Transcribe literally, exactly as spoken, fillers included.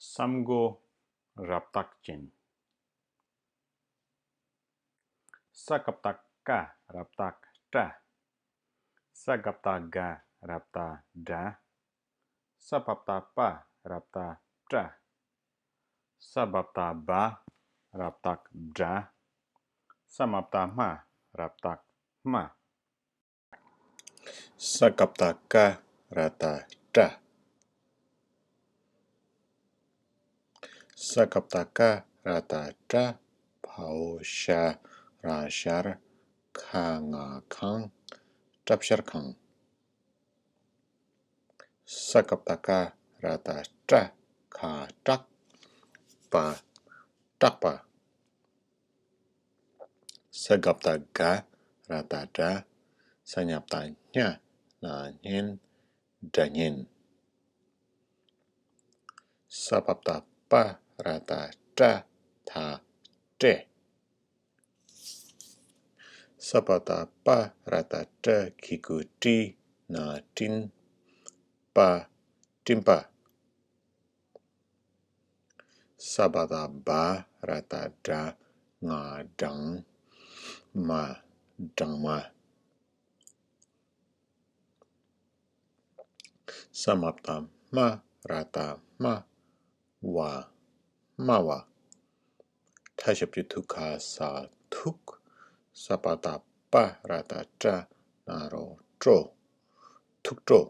སམ་མགོ་རབ་རྟགས་ཅན། ས་ཀ་བཏགས་སྐ་རབ་རྟགས་སྐྲ། ས་ག་བཏགས་སྒ་རབ་རྟགས་སྒྲ། ས་པ་བཏགས་སྤ་རབ་རྟགས་སྤྲ། ས་བ་བཏགས་སྦ་རབ་རྟགས་སྦྲ། ས་མ་བཏགས་སྨ་རབ་རྟགས་སྨྲ། ས་ཀ་བཏགས་སྐ་ར་བཏགས་སྐྲ། ས་ཀ་བཏགས་སྐ་ར་བཏགས་སྐྲ། བའོ་ཞ་ར་ཞར། ཁ་ང་ཁང་། སྐྲ་བཞར་ཁང་། ས་ཀ་བཏགས་སྐ་ར་བཏགས་སྐྲ། ག་སྐྲག་པ་སྐྲག་པ། ས་ག་བཏགས་སྒ་ར་བཏགས་སྒྲ། ས་ཉ་བཏགས་སྙ་ན་སྙན་སྒྲ་སྙན། ས་པ་བཏགས་སྤ་ར་བཏགས་སྤྲ་ད་སྤྲས། ས་པ་བཏགས་སྤ་ར་བཏགས་སྤྲ་གི་གུ་སྤྲི་ན་སྤྲིན། པ་སྤྲིན་པ། ས་བ་བཏགས་སྦ་ར་བཏགས་སྦྲ་ང་སྦྲང་མ་སྦྲང་མ། ས་མ་བཏགས་སྨ་ར་བཏགས་སྨྲ་བ་སྨྲ་བ། ཐ་ཞབས་ཀྱུ་ཐུ་ག་ས་ཐུག་ས་པ་བཏགས་སྤ་ར་བཏགས་སྤྲ་ན་རོ་སྤྲོ། ཐུགས་སྤྲོ།